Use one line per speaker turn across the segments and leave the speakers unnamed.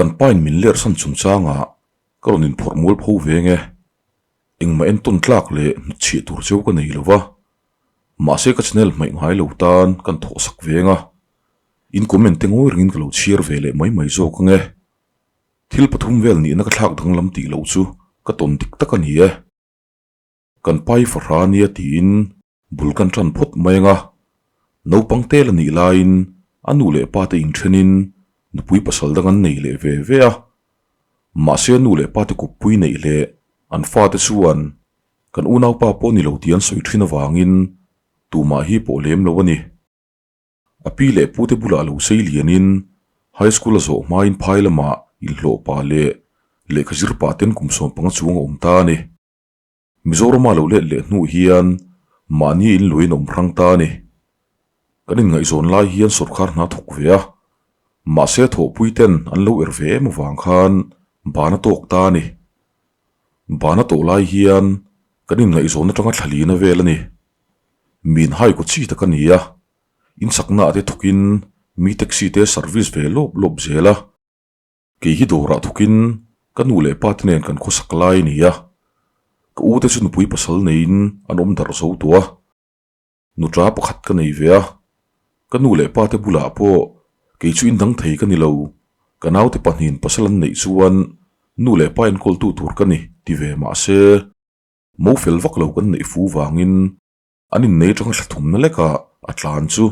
Kan pain min ler san chungchangah ka rawn inphawrh mual pho ve nge. Engmah entawn tlak leh hnutchhiah tur cheu ka nei lo va, mahse ka channel hmaih ngai lo tan kan thawhsak ve anga, in comment te ngawi rengin ka lo chhiar ve leh mai mai zawk ange. Thil pathum vel nihna ka thlak danglam tih loh chu ka tawn dik tak a ni e. Kan pai fahra nia tiin bul kan tan phawt mai anga, naupang tel a nih laiin a nu leh pa te inthenin nupui pasal dang an nei leh ve ve a. Mahse a nu leh pa te kuppui neih leh an fate chuan kan unaupa pawh ni lo tih an sawi thin avangin tumah hi pawh lem lo a ni. A pi leh pute bulah lo sei lianin High School a zawh hmain phai lamah inhlawh pah leh lehkha zir pah ten kum 15 chuang a awm ta a ni. Mizorama lo let leh hnu hian mahni in luain a awm hrang ta a ni. Kan inngaihzawn lai hian sawrkar hna thawk ve a, mahse thawhpui ten an lo er ve em avang khan ban a tawk ta a ni. Ban a tawh lai hian kan inngaihzawn atanga thlalina vel a ni. Min hai kaw chi tak a ni a, insakna ah te thawkin mi taxi te service ve lawp lawp zel a. Kei hi dawrah thawkin ka nu leh pa te nen kan khawsak lai a ni a, ka u te chu nupui pasal neiin an awm darh zo tawh a, nuta pakhat ka nei ve a, ka nu leh pa te bulah pawh kei chu indang thei ka ni lo, ka naute pahnihin pasal an neih chuan nu leh pa enkawltu tur ka ni ti ve mah se. Mo fel vak lo kan neih fu vangin an innei atanga thla thumna lekah a tlan chu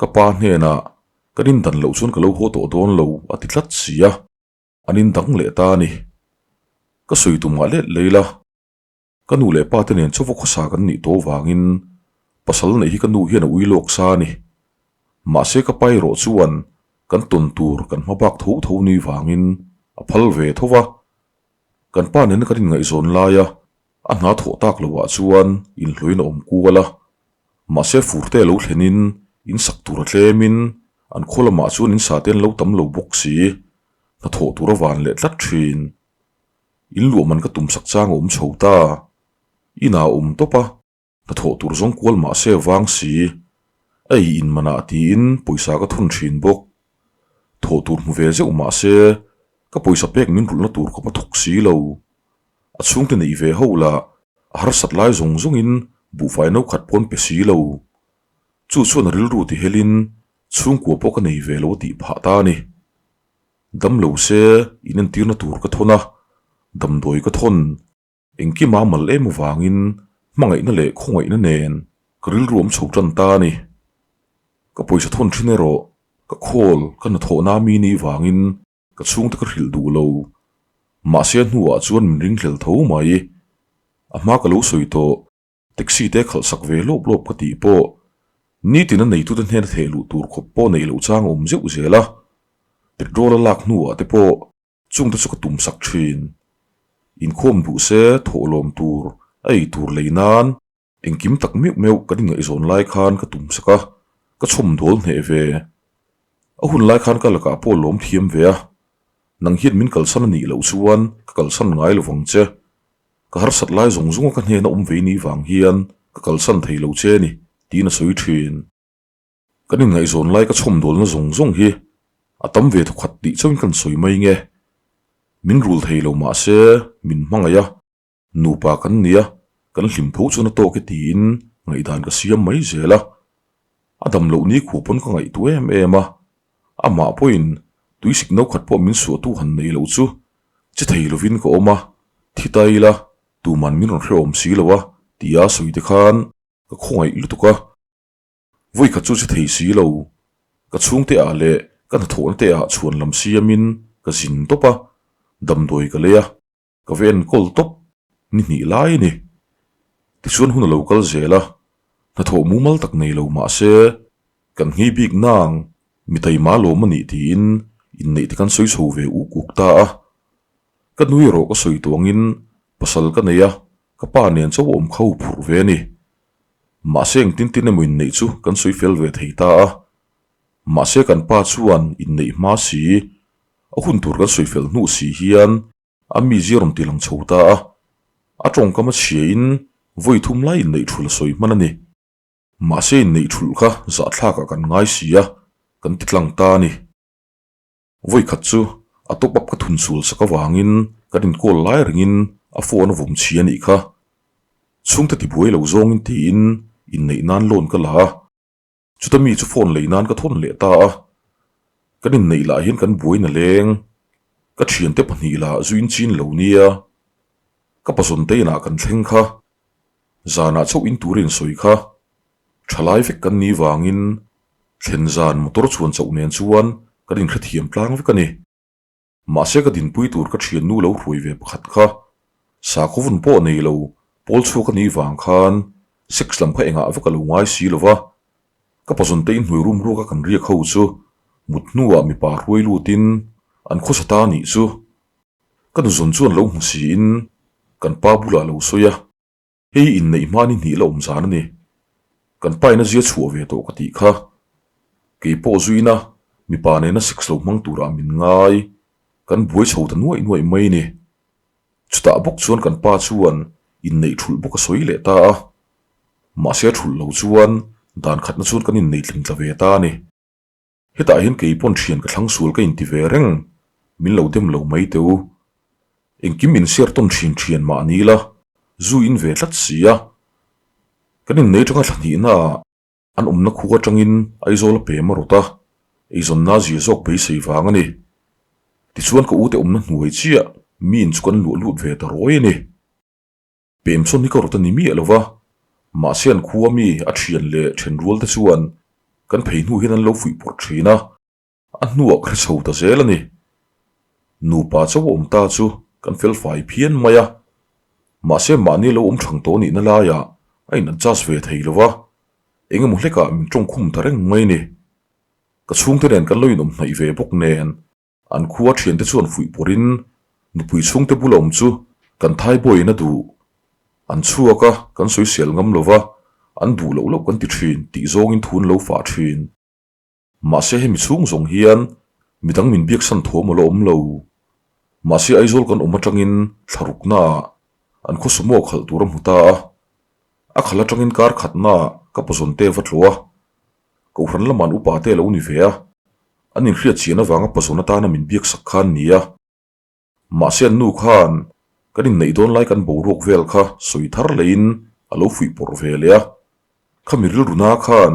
ka pa hnenah kan indan loh chuan ka lo haw tawh dawn lo a ti tlat si a, an indang leh ta a ni. Ka sawi tumah let lei la, ka nu leh pa te nen chawva khawsa kan nih tawh vangin pasal neih hi ka nu hian a ui lawk sa a ni. Mahse ka pa erawh chuan kan tawn tur kan hma bak tho tho ni vangin a phal ve tho va. Kan pa nena kan inngaihzawn laia a hna thawh tak loah chuan inhluin a awm kual a, mahse furte lo thlenin in sak tur a tlemin an khaw lamah chuan in sate an lo tam lo bawk si, hna thawh tur a van leh tlat thin. In luah man ka tum sak chang a awm chho ta. Inah a awm tawp a, hna thawh tur zawng kual mahse a vang si. A ei in manah tiin pawisa ka thun thin bawk. Thawh tur hmu ve zeuh mahse ka pawisa pek min rulhna tur khawp a thawk si lo. A chhungte neih ve ho lah a harsat lai zawng zawngin buhfai no khat pawn pe si lo. Chu chuan a rilru ti helin chhungkua pawh ka nei ve lo a tih phah ta a ni. Dam lo se inentirna tur ka thawn a, damdawi ka thawn. Engkima mal em avangin hmangaihna leh khawngaihna nen ka rilru awm chho tan ta a ni. Ka pawisa thawn thin erawh ka khawl ka hnathawhna mi ni vangin ka chhungte ka hrilh duh lo. Mahse a hnuah chuan min ringhlel tho mai. A hma ka lo sawi tawh taxi te khalh sak ve lawp lawp ka tih pawh nitin a neitute hnena theh luh tur khawp pawh neih loh chang a awm zeuh zel a. Petrol a lak hnuah te pawh Chungte chu ka tum sak thin. Inkhawm duh se thawhlawm tur a ei tur lei nan engkim tak meuh meuh kan inngaihzawn lai khan ka tum sak a, ka chhawm dawl hneh ve. A hun lai khan ka lakah pawh lawm thiam ve a, nang hian min kalsan a nih loh chuan ka kalsan ngai lo vang che. Ka harsat lai zawng zawnga ka hnena awm vei nih vang hian ka kalsan thei lo che ni, tiin a sawi thin. Kan inngaihzawn lai ka chhawmdawlna zawng zawng hi a tam ve thawkhat tih chauhin kan sawi mai nge. Min rul thei lo mah se min hmangaih a, nupa kan ni a, kan hlim tho chuan a tawk e tiin ngaihdan ka siam mai zel a. A dam loh ni khuh pawn ka ngaihtuah em em a, amah pawhin tuisik no khat pawh min suahtu han nei loh chu che thei lovin ka awm a, thi ta ila tuman min rawn hrehawm si lo a tia sawi te khan ka khawngaih lutuk a. Vawi khat chu che thei si lo, ka chhungte ah leh ka hnathawhna te ah chhuan lam siamin ka zin tawp a, damdawi ka lei a, ka ve enkawl tawp ni hnih lai a ni. Tichuan hun a lo kal zel a, hnathawh mumal tak nei lo mah se kan nghei bik nang mi taima lawm a nih tiin inneih te kan sawi chho ve uk uk ta a. Ka nui erawh ka sawi tawh angin pasal ka nei a, ka pa nen chauh awm kha u phurh ve a ni. Mahse engtin tin emaw inneih chu kan sawi fel ve thei ta a. Mahse kan pa chuan inneih hma si, a hun tur kan sawi fel hnu si hian a mizia rawn ti lang chho ta a. A tawngkam a chhia in vawi thum lai inneih thul a sawi hman a ni. Mahse inneih thulh kha zahthlakah kan ngai si a, kan ti tlang ta a ni. Vawi khat chu A top up ka thun sul sak avangin kan inkawl lai rengin a phone a vawm chhi a nih kha. Chhungte tibuai lo zawngin tiin inneih nan loan ka la a. Chuta mi chu phone lei nan ka thawn leh ta a. Kan inneih lah hian kan buaina leng. Ka thiante pahnih lah zu in chin lo nia. Ka pazawn te inah kan thleng kha. Zanah chauh in tur a insawi kha. Thalai vek kan nih vangin thlen zan motor chhuan chauh nen chuan kan inhrethiam tlang vek a ni. Mahse ka dinpui tur ka thiannu lo hruai ve pakhat kha sakhaw vun pawh nei lo pawl chhuak a nih vang khan sex lam kha engah vek a lo ngai si lo va. Ka pazawn te inhnuai rum ruak a kan riak ho chu mut hnuah mipa hruai lutin an khawsa ta nih chu ka nuzawn chuan lo hmu siin kan pa bulah a lo sawi a. Hei inneih hma ni hnih la awm zan a ni. Kan pa in a zia chhuah ve tawh ka tih kha. Kei pawh zuina mipa nena sex lo hmang turah min ngai. Kan buai chho ta nuaih nuaih mai ni. Chutah bawk chuan kan pa chuan inneih thulh bawk a sawi leh ta a. Mahse a thulh lo chuan dan khatna chuan kan inneih tling tla ve ta a ni. Hetah hian kei pawn thian ka thlang sual ka inti ve reng, min lo dem lo mai teh u. Engkim in share tawn thin thian mah ni la, zu in ve tlat si a. Kan innei atanga thla hnihna ah an awmna khuk atangin Aizawl a pem a rawt a, eizawnna zia zawk beisei vang a ni. Tichuan ka ute awmna hnuai chiah mi in chu kan luah lut ve ta rawi a ni. Pem sawn hi ka rawt a ni miah lo va, mahse an khua mi a thian leh thenrual te chuan kan phei hnu hian an lo fuih pawrh thin a, a hnuah ka hre chho ta zel a ni. Nupa chauh a awm ta chu kan fel fai phian mai a, mahse mahni lo awm thang tawh nihna laiah a in adjust ve thei lo va, eng emaw hlekah min tawngkhum ta reng mai a ni. Ka chhungte nen kan lo inawm hnaih ve bawk nen An khua thiante chuan fuih pawrhin nupui chhungte bula awm chu kan thaibawiin a duh. An chhuak a, kan sawisel ngam lo va, an duh loh loh kan ti thin tih zawngin thu an lo fah thin. Mahse hemi chhung zawng hian midang min biaksan thawm a la awm lo. Mahse Aizawl kan awm atangin thlaruknaah an khaw sumo khalh tur a hmu ta a. A khalh atangin kar khatnaah ka pazawnte va tlawh a, Kohhran lamah an upa te a lo ni ve a, an inhriat chian avanga pazawn atana min biak sak kha an ni a. Mahse an nu khan kan inneih dawn lai kan boruak vel kha sawi thar leiin a lo fuih pawrh ve leh a. Khami rilruna khan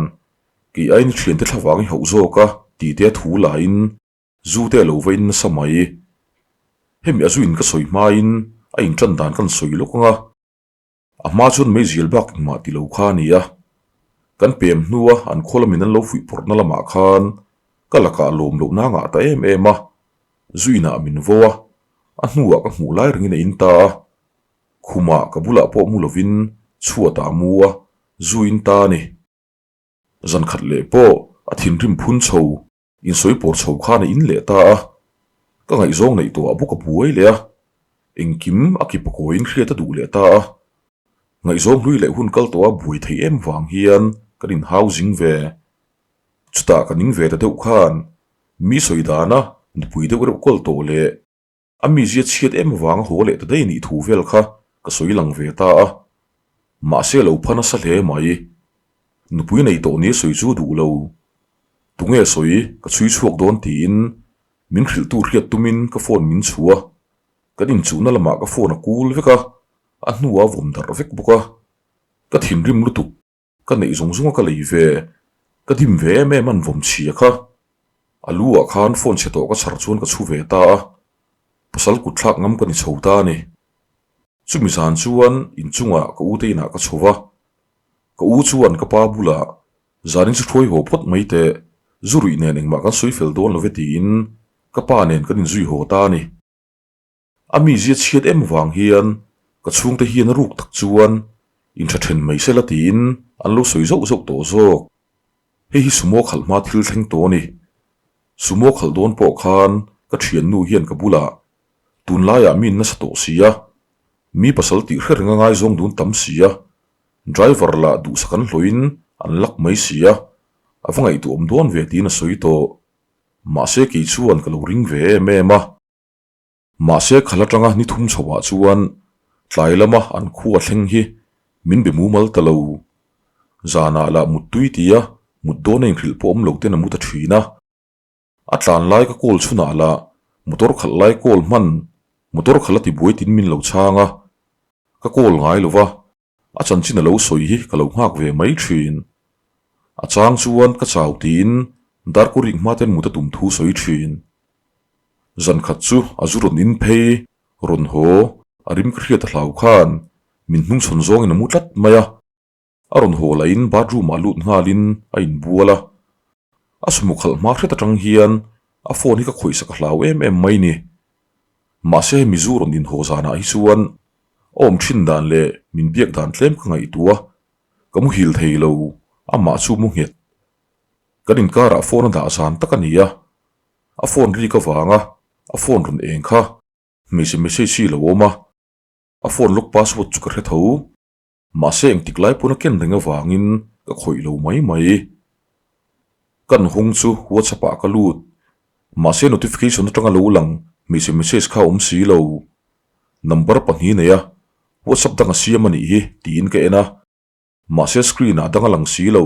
kei aiin i thiante thlavang i hauh zawk a tih te a thu lahin zu te a lo va in nasa mai. Hemi a zu in ka sawi hmain a intan dan kan sawi lawk ang a. A hma chuan meizial bak engmah ti lo kha a ni a, kan pem hnua an khaw lamin an lo fuih phawrhna lamah khan ka lakah lawm lohna a ngah ta em em a, zu inah min vo a, a hnuah ka hmuh lai rengin a in ta a, khumah ka bulah pawh mu lovin chhuatah a mu a, zu in ta a ni. Zan khat leh pawh a thinrim phun chho Insawi pawr chho khan a in leh ta a, ka ngaihzawng neih tawh ah bawk a buai leh a, engkim a kip a kawiin hriat a duh leh ta a. Ngaihzawng hlui leh hun kal tawh a buai theih em vang hian kan inhau zing ve. Chutah ka ning ve ta deuh khan mi sawi dana nupui deuh reuh kawl tawh leh A mizia chhiat em avanga haw leh ta daih nih thu vel kha ka sawi lang ve ta a. Mahse lo pha nasa hle mai. Nupui nei tawh nia sawi chu duh lo. Tunge sawi ka chhui chhuak dawn tiin min hrilhtu hriat tumin ka phone min chhu a. Kan inchuhna lamah ka phone a kul vek a, a hnuah a vawm darh vek bawk a. Ka thinrim lutuk. Ka neih zawng zawng a ka lei ve, ka dim ve em em an vawm chhia kha. A lu ah khan phone chhe tawh ka chhar chuan ka chhu ve ta a, pasal kut thlak ngam ka ni chho ta a ni. Chumi zan chuan inchungah ka u te inah ka chho va, ka u chuan ka pa bulah zanin chu hruai haw phawt mai teh, zu ruih nen engmah kan sawi fel dawn lo ve tiin ka pa nen kan inzui haw ta a ni. A mizia chhiat em vang hian ka chhungte hian a ruk tak chuan intha then mai sela tiin an lo sawi zauh zauh tawh zawk. Hei hi sumo khalh hma thil thleng tawh a ni. Sumo khalh dawn pawh khan ka thiannu hian ka bulah tunlaiah mi nasa tawh si a, mi pasal tih hre reng a ngaizawng dun tam si a, driver lah duhsak an hlawhin an lak mai si a, a va ngaihtuahawm dawn ve tiin a sawi tawh. Mahse kei chuan ka lo ring ve em em a. Mahse khal atanga ni thum chhoah chuan tlai lama an khua thleng hi min be mumal ta lo. Zanah lah muttui tia mut dawn a inhrilh pawh awm lo ten a mu ta thin a. A tlan lai ka call chhunah lah Motor khalh lai call hman, motor khalh a tibuai tin min lo chhang a, ka call ngai lo va, a chanchin a lo sawi hi ka lo nghak ve mai thin. A chang chuan ka chau tiin Darkurik hma ten mut a tum thu sawi thin. Zan khat chu a zu rawn in phei, rawn haw, a rim ka hriat a hlau khan min hnungchhawn zawngin a mu tlat mai a. A rawn haw lahin bathroom ah lut nghalin a inbual a, a sumo khalh hma hret atang hian a phone hi ka khawihsak a hlau em em mai ni. Mahse hemi zu rawn inhaw zanah hi chuan a awm thin dan leh min biak dan tlem ka ngaihtuah a, ka muhil thei lo, amah chu mu nghet. Kan inkarah phone a dah zan tak a ni a, a phone rik avanga a phone rawn eng kha hmeichhe message hi a lo awm a, a phone lock password chu ka hre tho. Mahse engtik lai pawn a ken reng avangin ka khawih lo mai mai. Kan hung chu WhatsApp ah ka lut. Mahse notification atanga lo lang hmeichhe message kha a awm si lo. Number pahnih nei a, WhatsApp dang a siam a nih hi tiin ka en a. Mahse screen ah dang a lang si lo.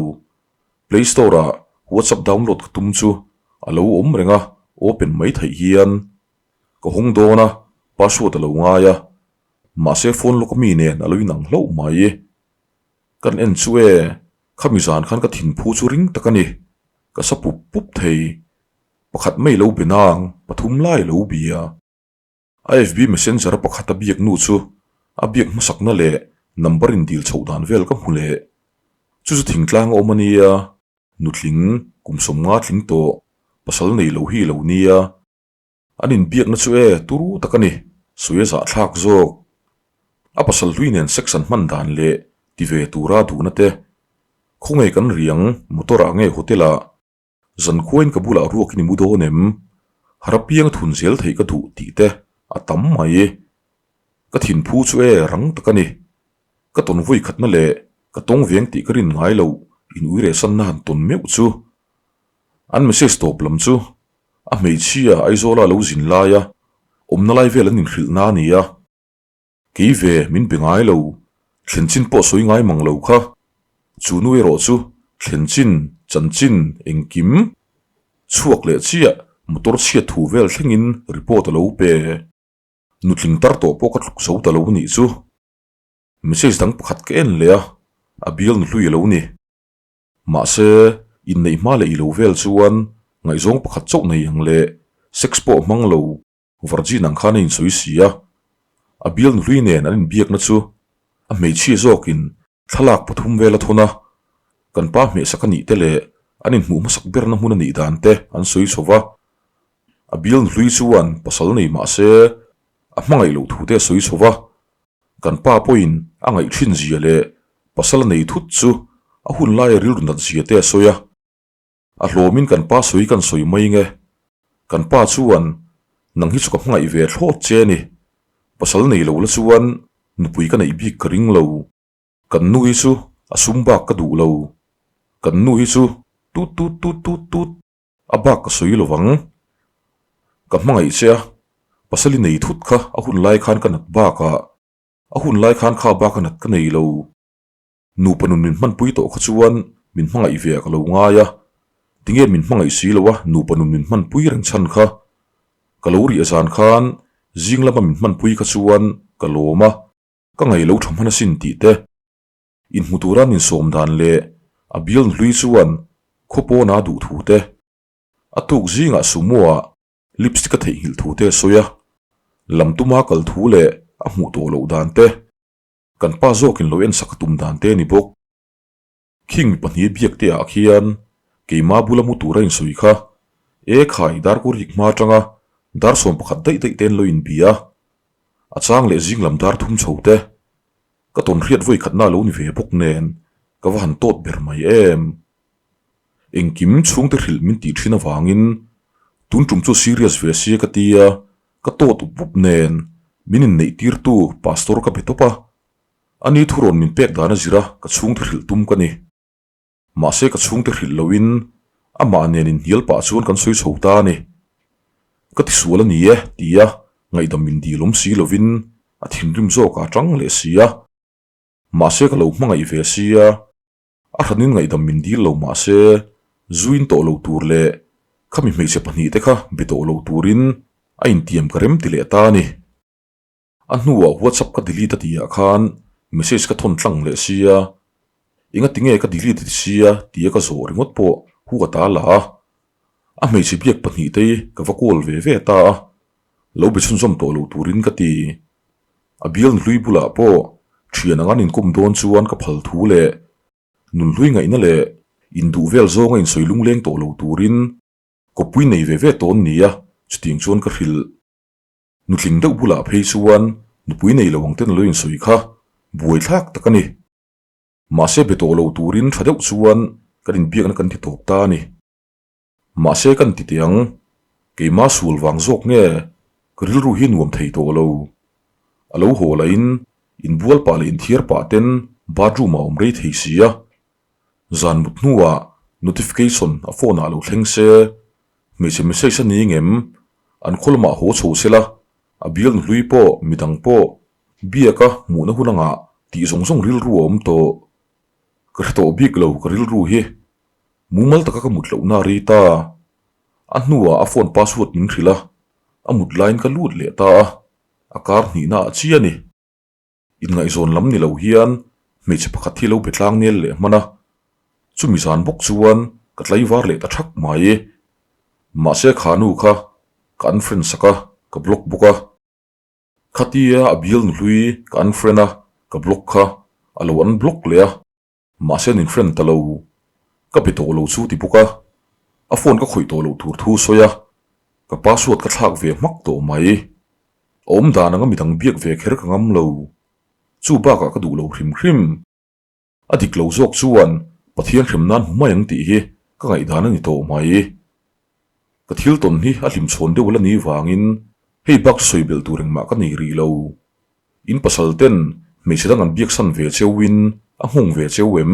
Play Store ah WhatsApp download ka tum chu a lo awm reng a, open mai theih hian. Ka hung dawn a, password a lo ngai a. Mahse phone lawk ami nen a lo inang hlauh mai. Kan en chu e, khami zan khan ka thinphu chu ring tak a ni. Ka sa pup pup thei. Pakhat mai lo be nang, pathum lai lo bia. A FB messenger a pakhat a biak nu chu a biak hmasakna leh number in dil chhoh dan vel ka hmu leh. Chu chu thingtlang a awm a nia, nutling, kum 50 tling tawh, pasal nei lo hi lo nia. An inbiakna chu e turu tak a ni, sawi a zahthlak zawk. A pasal hlui nen sex an hman dan leh ti ve tura duhna te. Khawnge kan riang, motor ah nge hotel ah? Zankhuain ka bulah ruakin i mu dawn em? Har apiang thun zel theih ka duh tih te a tam mai. Ka thinphu chu e rang tak a ni. Ka tawn vawi khatna leh ka tawng veng tih ka rin ngai loh in uirehsanna han tawn meuh chu. An message tawp lam chu A hmeichhia Aizawla lo zin laia awmna lai vel an inhrilhna a ni a. Kei ve min be ngai lo, thlen chin pawh sawi ngai mang lo kha. Chu nu erawh chu thlen chin, chanchin, engkim, chhuak leh chiah motor chhiat thu vel thlengin report a lo pe. Nutling tar tawh pawh ka tluk zo ta lo nih chu. Message dang pakhat ka en leh a, a bial nuhlui a lo ni. Mahse, inneih hma leh i lo vel chuan ngaihzawng pakhat chauh nei ang leh sex pawh hmang lo virgin ang khan a insawi si a. A bial nuhlui nen an inbiakna chu a hmeichhia zawkin thlalak pathum vel a thawn a, kan pa hmehsak a nih te leh an inhmuh hmasak berna hmun a nih dan te an sawi chho va. A bial nuhlui chuan pasal nei mahse a hmangaih loh thu te a sawi chho va. Kan pa pawhin a ngaih thin zia leh pasal a nei thut chu a hun laia rilru nat zia te a sawi a. A hlawmin kan pa sawi kan sawi mai nge. Kan pa chuan, Nang hi chu ka hmangaih ve thlawt che a ni. Pasal nei lo la chuan nupui ka neih bik ka ring lo. Kan nu hi chu a sum bak ka duh lo. Kan nu hi chu tut tut tut tut tut. A bak ka sawi lo vang. Ka hmangaih che a, pasal i nei thut kha a hun lai khan ka nat bakah a hun lai khan kha bak a nat ka nei lo. Nupa nun min hmanpui tawh kha chuan min hmangaih ve ah ka lo ngai a, tinge min hmangaih si lo a nupa nun min hmanpui reng chhan kha. Ka lo riah zan khan zing lama min hmanpui kha chuan ka lawm a, ka ngaih lo tha hman asin tih te. Inhmu tura min sawm dan leh a bial hlui chuan khaw pawn a duh thu te, a tuk zingah sumo ah lipstick a theihnghilh thu te a sawi a, lam tuma kal thu leh a hmuh tawh loh dan te, kan pa zawkin lo ensak a tum dan te a ni bawk. Khing mi pahnih biak te ah khian keima bula mu tura insawi kha e khai darkur hik hma atanga dar 11 daih daih te an lo inbia a, a chang leh zing lam dar thum chho te. Ka tawn hriat vawi khatna lo ni ve bawk nen ka va han tawt ber mai em. Engkim chhungte hrilh min tih thin avangin tun tum chu serious ve sia ka tia ka tawt up up nen min inneih tirtu pastor ka be tawp a, ani thurawn min pek dan a zira ka chhungte hrilh tum ka ni. Mahse ka chhungte hrilh loin amah nen inhnial pah chuan kan sawi chho ta a ni. Ka tisual a ni e tia ngaihdam min dil awm si lovin a thinrim zawk a tang leh si a. Mahse ka lo hmangaih ve sia, a hranin ngaihdam min dil lo mahse zuin tawh lo tur leh khami hmeichhe pahnihte kha be tawh lo turin. A intiam ka rem ti leh ta a ni. A hnuah WhatsApp ka delete a tihah khan message ka thawn tlang leh sia, engati nge ka delete ti sia tia ka zawh ringawt pawh hu ka ta la a. A hmeichhe biak pahnihte ka va call ve ve ta a, lo be chhunzawm tawh lo turin ka ti. A bial nuhlui bulah pawh thian anga an inkawm dawn chuan ka phal thu leh nunhlui ngaihna leh induh vel zawnga insawi lungleng tawh lo turin kawppui nei ve ve tawn nia chutiang chuan ka hrilh. Nutling deuh bulah phei chuan nupui nei lo ang ten lo insawi kha buaithlak tak a ni. Mahse be tawh lo turin tha deuh chuan kan inbiakna kan ti tawp ta a ni. Mahse kan ti teh ang, keimah sual vang zawk nge ka rilru hi nuam thei tawh lo. A lo haw lahin inbual pah leh inthiar pah ten bathroom ah awm rei thei si a. Zan mut hnuah notification a phone ah lo thleng se, hmeichhe message a ni ngem, an khaw lamah haw chho se la, a bial nuhlui pawh midang pawh biaka hmuhna hun angah tih zawng zawng rilru a awm tawh. Ka hre tawh bik lo ka rilru hi. Mumal taka ka mut lohna a rei ta. A hnuah a phone password min hrilh a, a mut laiin ka lut leh ta a, a kar hnihna ah chi a ni. Inngaihzawn lam ni lo hian hmeichhe pakhat hi lo be tlang nel leh hman a, chumi zan bawk chuan ka tlaivar leh ta thak mai. Mahse kha nu kha ka unfriend sak a, ka block bawk a. Khatia a bial nuhlui ka unfriend a, ka block kha a lo unblock leh a. Mahse an infriend ta lo. Ka be tawh lo chu ti bawk a, a phone ka khawih tawh loh tur thu sawi a, ka password ka thlak ve hmak tawh mai. A awm dan anga midang biak ve kher ka ngam lo. Chu bakah ka duh lo hrim hrim. A dik lo zawk chuan Pathian hrem nan hmu mai ang tih hi ka ngaihdan a ni tawh mai. Ka thil tawn hi a hlimchhawn deuh la ni vangin hei bak chu sawi belh tur engmah ka nei rih lo. In pasal ten hmeichhe dang an biak san ve cheu in a nghawng ve cheu em?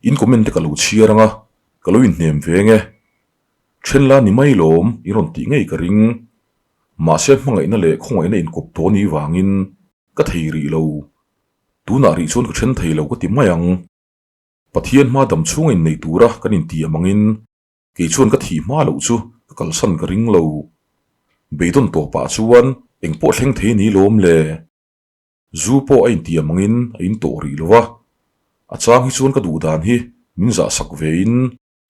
In comment te ka lo chhiar anga ka lo inhnem ve nge. Then la ni mai lawm in rawn tih ngei ka ring. Mahse hmangaihna leh khawngaihna inkawp tawh ni vangin ka thei rih lo. Tunah rih chuan ka then thei lo ka ti mai ang. Pathian hma dam chhunga innei tura kan intiam angin Kei chuan ka thih hma loh chu ka kalsan ka ring lo. Beidawn tawpah chuan eng pawh thleng thei ni lawm le. Zu pawh a intiam angin a in tawh rih lo va. A chang hi chuan ka duh dan hi min zah sak vein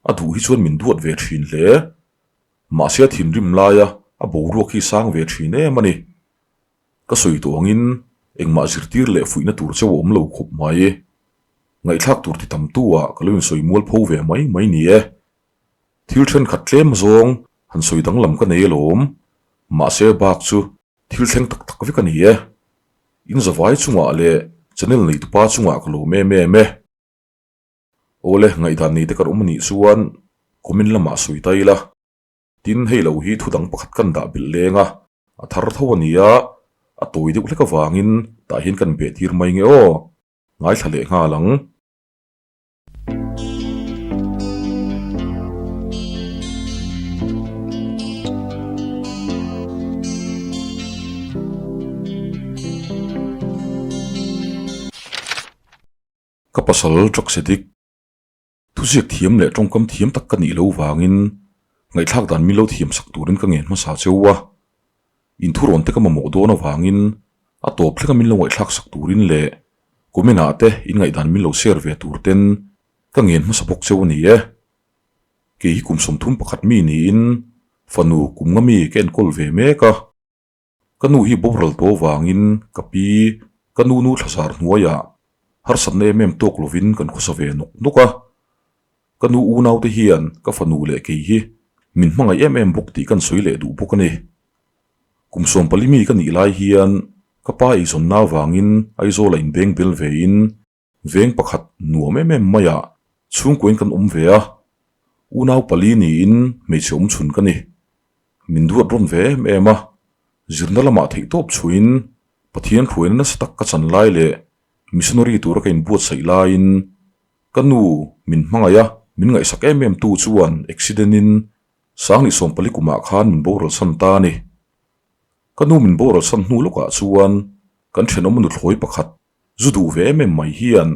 a duh hi chuan min duat ve thin hle. Mahse a thinrim laia a boruak hi sang ve thin em a ni. Ka sawi tawh angin engmah zirtir leh fuihna tur cheu a awm lo khawp mai. Ngaihthlak tur ti tam tu ah ka lo insawi mual pho ve mai mai ni e. Thil thenkhat tlem zawng han sawi danglam ka nei alawm. Mahse bak chu thil thleng tak tak vek a ni e. In zavai chungah leh channel neitupa chungah ka lawm em em e. Awle ngaihdan nei te kan awm anih chuan comment lamah sawi ta ila. Tin, hei lo hi thu dang pakhat kan dah belh leng a, a thar tho a ni a, a tawi deuh hlek avangin tah hian kan beh tir mai nge aw, ngaithla leh nghal ang. Ka pasal truck se dik. Thuziak thiam leh tawngkam thiam tak ka nih lo vangin ngaihthlak dan min lo thiam sak turin ka ngen hmasa cheu a. Inthurawn te ka mamawh dawn avangin a tawp thlenga min lo ngaihthlak sak turin leh comment ah te inngaihdan min lo share ve tur ten ka ngen hmasa bawk cheu a ni e. Kei hi kum 31 mi niin fanu kum nga mi ka enkawl ve mek a. Ka nu hi boral tawh vangin ka pi, ka nu nu thlazar hnuaiah harsatna em em tawk lovin kan khawsa ve nawk nawk a. Ka nu unaute hian ka fanu leh kei hi min hmangaih em em bawk tih kan sawi leh duh bawk a ni. Kum 14 mi ka nih lai hian ka pa eizawnna vangin Aizawl-a inbeng bel vein Veng pakhat nuam em em maiah chhungkuain kan awm ve a, unau pali niin hmeichhe awm chhun ka ni. Min duat rawn ve em em a, zirna lamah theihtawp chhuin Pathian hruaina nasa tak ka chan lai leh missionary tura ka inbuatsaih laiin ka nu min hmangaih a, min ngaihsak em em tu chuan accident in 2014 kumah khan min boral san ta a ni. Ka nu min boral san hnu lawkah chuan kan thenawm nuthlawi pakhat Zu duh ve em em mai hian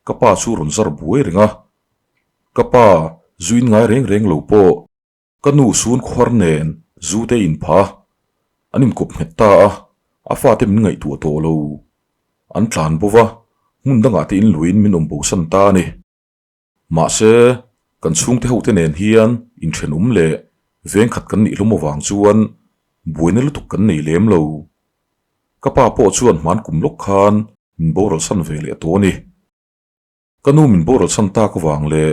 ka pa chu rawn zar buai reng a, ka pa zu in ngai reng reng lo pawh ka nu sun khuar nen zu te in pha. An inkawp nghet ta a, a fate min ngaihtuah tawh lo. An tlan bo va, hmun dangah te inluiin min awm bosan ta a ni. Mahse, kan chhungte hote nen hian inthenawm leh vengkhat kan nih hlawm avang chuan buaina lutuk kan nei lem lo. Ka pa pawh chuan hman kum lawk khan min boralsan ve leh tawh a ni. Ka nu min boralsan tak avang leh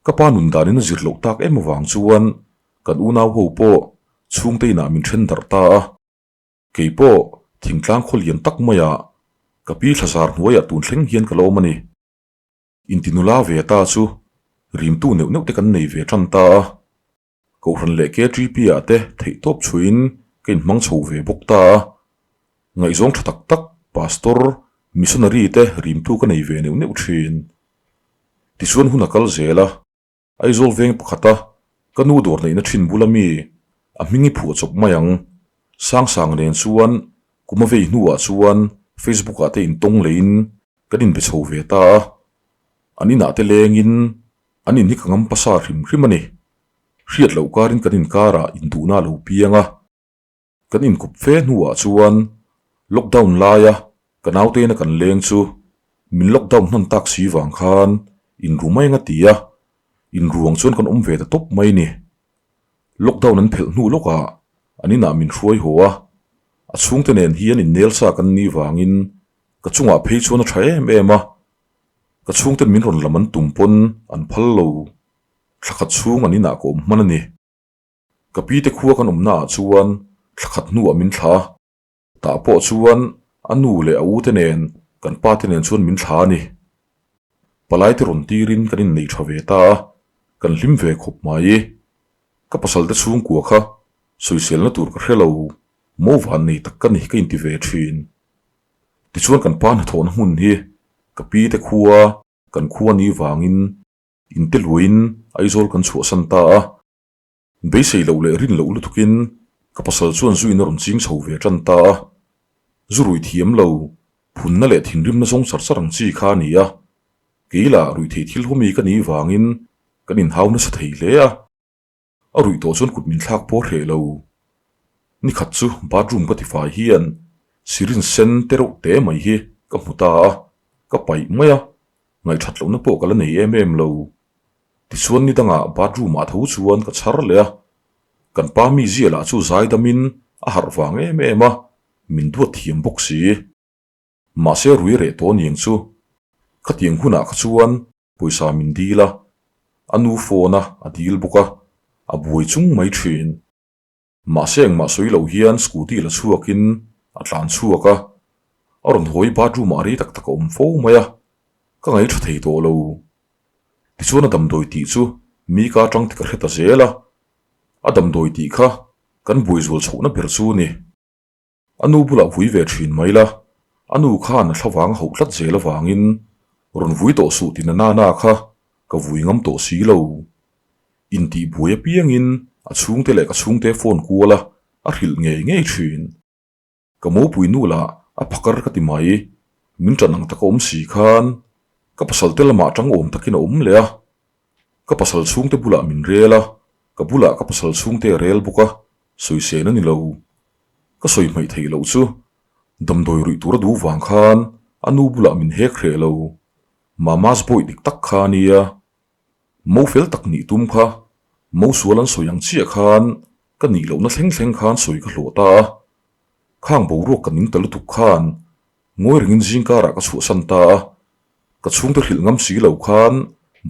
ka pa nun danin a zir loh tak em avang chuan kan unau ho pawh chhungte inah min then darh ta a. Kei pawh thingtlang khaw lian tak maiah ka pi thlazar hnuaiah tun thleng hian ka la awm a ni. Intinula ve ta chu rimtu neuh neuh te kan nei ve tan ta a. Kohhran leh KTP ah te theihtawp chhuiin ka inhmang chho ve bawk ta a. Ngaihzawng tha tak tak Pastor, Missionary te rimtu ka nei ve neuh neuh thin. Tichuan hun a kal zel a, Aizawl veng pakhata ka nu dawr neihna thin bula mi a hming i phuah chawp mai ang. Sangsang nen chuan kum a vei hnuah chuan Facebook ah te intawng leiin kan inbe chho ve ta a. An inah te lengin An in hi ka ngam pasa hrim hrim a ni. Hriat loh karin kan inkarah induhna a lo piang a. Kan inkup fe hnuah chuan lockdown laia ka nautena kan leng chu min lockdown hman tak si vang khan inru mai ang a ti a, inruang chuan kan awm ve ta tawp mai ni. Lockdown an phelh hnu lawkah an inah min hruai haw a, a chhungte nen hian innel sa kan nih vangin ka chungah phei chuan a tha em em a, Ka chhungten min rawn lam an tum pawn an phal lo. Thla khat chhung an inah ka awm hman a ni. Ka pi te khua kan awmna ah chuan thla khat hnuah min thla a. Tah pawh chuan a nu leh a u te nen kan pa te nen chuan min thla a ni. Palai te rawn tirin kan innei tha ve ta a, kan hlim ve khawp mai. Ka pasal te chhungkua kha sawiselna tur ka hre lo, mo van nei tak ka ni ka inti ve thin. Tichuan kan pa hnathawhna hmun hi ka pi te khua kan khua ni vangin inte luain Aizawl kan chhuahsan ta a. Beisei loh leh rin loh lutukin ka pasal chuan zuin a rawn ching chho ve tan ta a. Zu rui thiam lo, phunna leh thinrimna zawng char char ang chi kha a ni a. Kei lah ruihtheih thil hawmi ka nih vangin kan inhau nasa thei hle a. A ruih tawh chuan kut min thlak pawh hreh lo. Ni khat chu bathroom ka tifai hian syringe sen te reuh te mai hi ka hmu ta a, ka paih mai a, ngaihthat lohna pawh ka la nei em em lo. Tichuan ni dangah bathroom ah tho chuan ka chhar leh a, kan pa mi zia lah chu zaidamin a harh vang em em a, min duat thiam bawk si. Mahse rui reh tawh niang chu khatiang hunah kha chuan Pawisa min dil a, a nu phone a a dil bawk a, a buai chung mai thin. Mahse engmah sawi lo hian scooty la chhuakin a tlan chhuak a, a rawn hawi bathroom ah rei tak tak a awm fo mai a, ka ngaih tha thei tawh lo. Tichuan a damdawi tih chu mi ka atang ti ka hre ta zel a, a damdawi tih kha kan buai zual chhohna ber chu ni. A nu bulah vui ve thin mai la, a nu khan a thlavang a hauh tlat zel avangin rawn vui tawh suh ti na nana kha ka vui ngam tawh si lo. Intih buai apiangin a chhungte leh ka chhungte phone kual a, a hrilh ngei ngei thin. Ka mopui nu lah a phakar ka ti mai, min ṭan ang taka awm si khan ka pasal te lamah ṭang awm takin a awm leh a. Ka pasal chhungte bulah min rel a, ka bulah ka pasal chhungte a rel bawk a, sawisel a ni lo. Ka sawi hmaih theih loh chu damdawi ruih tur a duh vang khan a nu bulah min hek hreh lo. Mama's boy dik tak kha a nia. Mo fel tak nih tum kha mo sual an sawi ang chiah khan ka nih lohna thleng thleng khan sawi ka hlawh ta a. Khang boruak ka ning ta lutuk khan ngawi rengin zingkarah ka chhuahsan ta a. Ka chhungte hrilh ngam si lo khan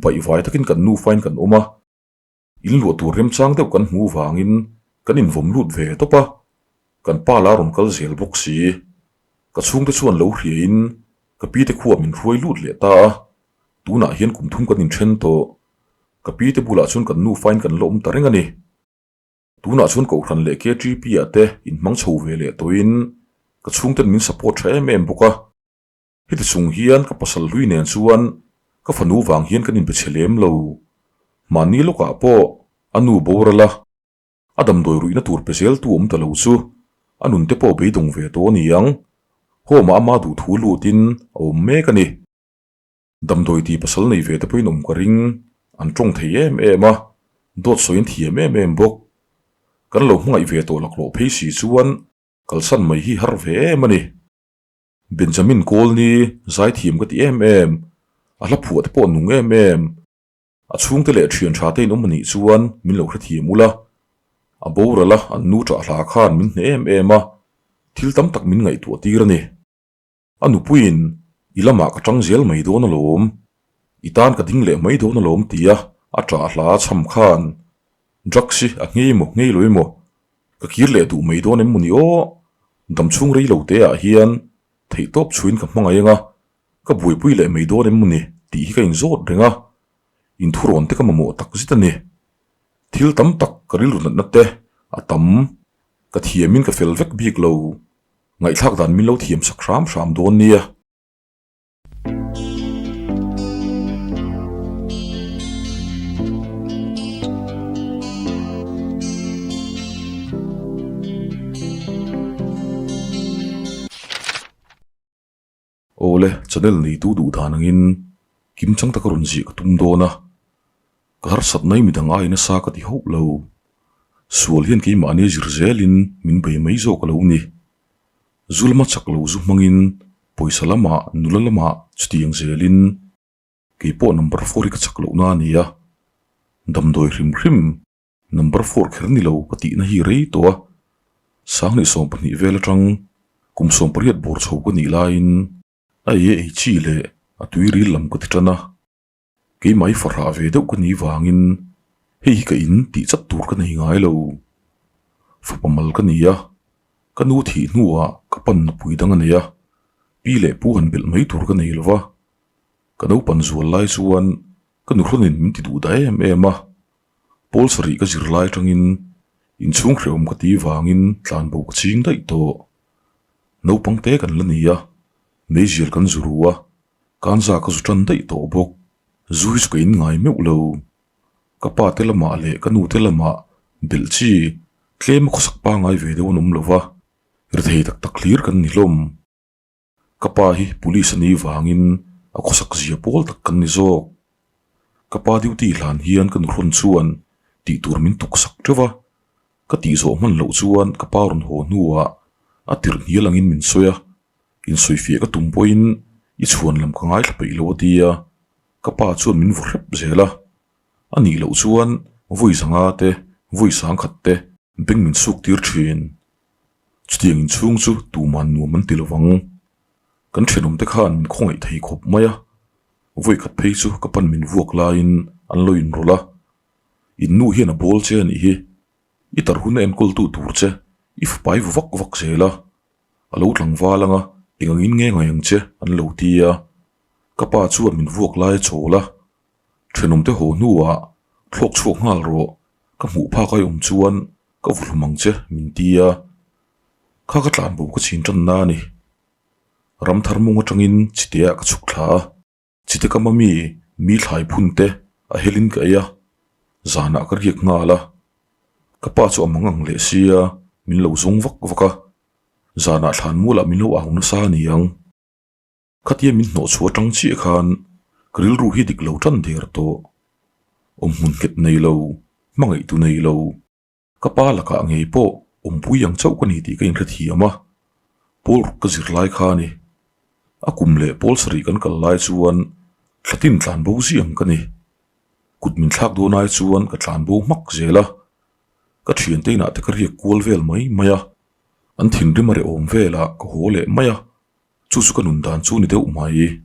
baihvai takin kan nufain kan awm a. In luah tur remchang deuh kan hmuh vangin kan invawm lut ve tawp a, kan pa la rawn kal zel bawk si. Ka chhungte chuan lo hriain ka pi te khuah min hruai lut leh ta a, tunah hian kum thum kan inthen tawh. Ka pi te bulah chuan kan nufain kan la awm ta reng a ni. Tunah chuan Kohhran leh KTP ah te inhmang chho ve leh tawhin ka chhungten min support tha em em bawk a. Heti chung hian ka pasal hlui nen chuan ka fanu vang hian kan inbe chhe lem lo. Mahni lawkah pawh a nu boral a, a damdawi ruihna tur pe zel tu awm ta lo chu a nunte pawh beidawng ve tawh a ni ang. Home ah ama duhthu lutin a awm mek a ni. Damdawi ti pasal nei ve te pawhin awm ka ring, an tawng thei em em a, dawt sawiin thiam em em bawk. Kan lo hmangaih ve tawh laklawh phei si chuan. Kalsan mai hi har ve em a ni. Benjamin Kawlni zaithiam ka ti em em, a hla phuah te pawh nung em em. A chhungte leh thian tha te in awm anih chuan min lo hrethiam ula. A boral a an nu ṭah hla khan min hneh em em a, thil tam tak min ngaihtuah tir a ni. A nupuiin i lamah ka ṭang zel mai dawn alawm, i tan ka ding leh mai dawn alawm tia a ṭah hla chham khan drugs hi a nghei maw nghei lo emaw ka kir leh duh mai dawn em maw ni aw, damchhung rei lo te ah hian theihtawp chhuin ka hmangaih anga ka buaipui leh mai dawn em maw ni tih hi ka inzawt reng a, inthurawn te ka mamawh tak zet a ni. Thil tam tak ka rilru natna te a tam, ka thiamin ka fel vek bik lo. Ngaihthlak dan min lo thiam sak hram hram dawn nia. Awle, channel neitu duh dan angin kim chang taka rawn ziah ka tum dawn a, ka harsat mai midang ai nasa ka ti hauh lo. Sual hian keimahni zir zelin min bei mai zawk a lo ni. Zu lama chak lo zu hmangin pawisa lamah nula lamah chutiang zelin keipawh number four hi ka chak lohna a ni a, damdawi hrim hrim Number four kher ni lo ka tihna hi rei tawh a, Sanghnih 12 vel atang kum 18 bawr chho ka nih laiin a ei a ei chi leh a tui ril lam ka ti tan a, keimah hi fahrah ve deuh ka nih vangin hei hi ka in tih chat tur ka nei ngai lo. Fapa mal ka ni a, ka nu thih hnuah ka pan nupui dang a nei a, pi leh pu han belh mai tur ka nei lo va, ka naupan zual lai chuan ka nuhrawnin min ti duh dah em em a. Pawl sarih ka zir lai atangin inchhung hrehawm ka ti vangin tlanbo ka ching daih tawh. Naupang te kan la ni a, meizial kan zu ru a, kanza ka zu tan daih tawh bawk. Zu hi chu ka in ngai meuh lo. Ka pa te lamah leh ka nu te lamah belh chi tlem a khawsak pangai ve deuh an awm lo va, rethei tak tak hlir kan ni hlawm. Ka pa hi police a nih vangin a khawsak zia pawl tak kan ni zawk. Ka pa duty hlan hian ka nuhrawn chuan tih tur min tuk sak teuh a, ka tih zawh hman loh chuan ka pa rawn haw hnuah a tirh hnial angin min sawi a, insawifiah ka tum pawhin i chhuan lam ka ngaithla peih lo a ti a, ka pa chuan min vaw hrep zel a, a nih loh chuan vawi zanga te vawi sangkhat te beng min suk tir thin. Chutiang inchhung chu tuman nuam an ti lo vang. Kan thenawmte khan min khawngaih thei khawp mai a, vawi khat phei chu ka pan min vuak laiin an lo inrawlh a, In nu hian a bawl che a nih hi, i tar hun a enkawltu tur che i fapai vu vak vak zel a, a lo tlangval ang a, eng angin nge ngai ang che an lo ti a, ka pa chuan min vuak lai a chawl a, Thenawmte haw hnuah thlawk chhuak nghal rawh, ka hmuh phak ai awm chuan ka vu hlum ang che min ti a, kha ka tlan bo ka chhin tan na a ni. Ramthar mung atangin chiteah ka chhuk thla a, chite kama mi mi thlai phun te a helin ka ei a, zanah ka riak nghal a, ka pa chu a mang ang leh sia min lo zawng vak vak a, zanah thlan mualah min lo au nasa a ni ang. Khatia min hnawh chhuah atang chiah khan ka rilru hi dik lo tan der tawh. Awmhmun nghet nei lo, hmangaihtu nei lo, ka pa lakah ngei pawh awmpui ang chauh ka ni tih ka inhrethiam a, pawl ruk ka zir lai kha a ni. A kum leh pawl sarih kan kal lai chuan thlatin tlan bo ziah ang ka ni. Kut min thlak dawn ai chuan ka tlan bo hmak zel a, ka thiante inah te ka riak kual vel mai mai a, an thinrim a reh awm velah ka haw leh mai a. Chu chu ka nun dan chu ni deuh mai.